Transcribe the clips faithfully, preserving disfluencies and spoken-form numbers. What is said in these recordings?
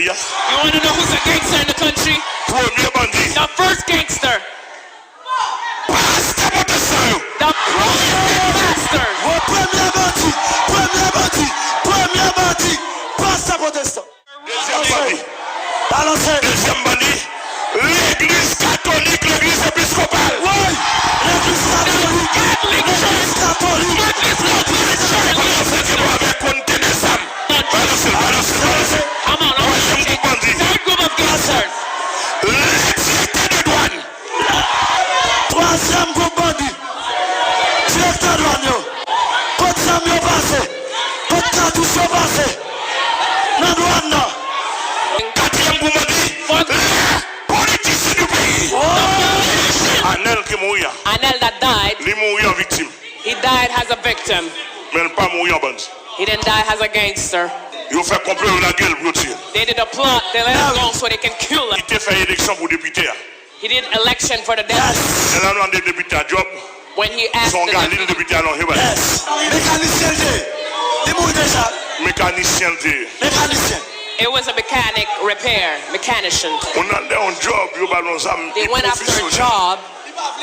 You want to know who's a gangster in the country? Premye bandi. The first gangster. Pastè pwotestan yo. The Protestant pastors. Wo premye bandi, premye bandi, premye bandi, pastè pwotestan. Dezyèm bandi. Balanse. Dezyèm bandi. Legliz katolik, legliz episkopal. Wi. Legliz katolik. Legliz katolik. Legliz katolik. Konn te de zam. Balanse, balanse, balanse. Twazyèm gwoup bandi. Third group of gangsters. Lè direktè de dwàn. Twazyèm gwoup bandi. Direktè dwàn yo. Kot zam yo pase? Kot katouch yo pase? Nan dwàn nan. Katriyèm gwoup bandi. Lè politisyen di peyi. Anèl ki mouri a. Anel that died, Li mouri an viktim. He died as a victim. Men l pa mouri an bandi. He didn't die as a gangster. Yo fè konplo, yo lage l pou yo tiye l. They did a plot, they let him go so they can kill him. Li te fè eleksyon pou depite a. He did election for the deputy. Lè l ap mande depite a djòb, when he asked se yon galil depite a lonje bay. Mekanisyen l te ye. Li mouri deja. Mekanisyen l te ye. Mekanisyen. It was a mechanic repair, mechanician. Moun nan al dèyè yon djòb, yo ba l yon zam, li pwofesyonèl. They went after a job.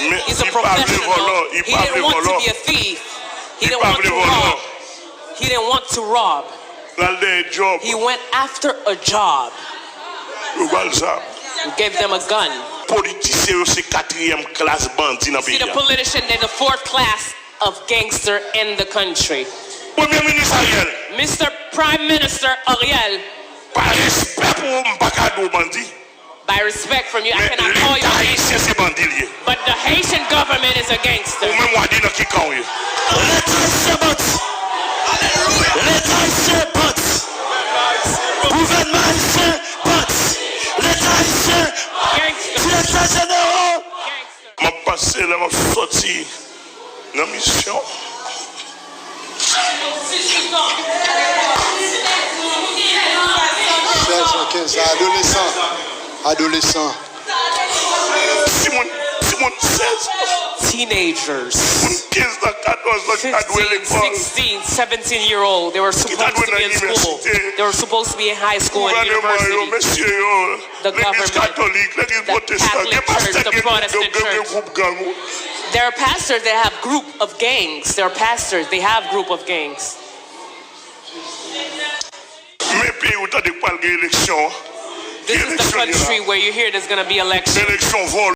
Men li pa vle vòlò, li pa vle vòlò. He didn't want to be a thief. He didn't want to rob. He didn't want to rob. L al dèyè djòb. He went after a job. Yo ba l zam. Gave them a gun. Politisyen yo se katriyèm klas bandi nan peyi a. See, the politician, they're the fourth class of gangster in the country. Premye minis Ariel. Mister Prime Minister Ariel. Pa respè pou ou, m pa ka di w bandi. By respect from you, I cannot call you a gangster. Men Leta ayisyen se bandi l ye. But the Haitian government is a gangster. Ou menm w a di nan ki kan w ye. Leta ayisyen bandi. Leta ayisyen bandi. Gouvènman ayisyen bandi. Leta ayisyen. Gangster. Direktè jeneral. Gangster. M ap pase la, m ap sòti nan misyon. Sèz an, kenz an, adolesan. Adolesan. Timoun, timoun sèz an. Teenagers. Timoun kenz an, katòz an ki ta dwe lekòl. Fifteen, sixteen, seventeen year old. They were supposed to be in school. They were supposed to be in high school and university. Gouvènman yo, mesye yo. The government, the Catholic church, the Protestant church. There are pastors that have group of gangs. There are pastors, they have group of gangs. Men peyi ou tande k pral gen eleksyon. This is the country where you hear there's gonna be election. Eleksyon vòlè.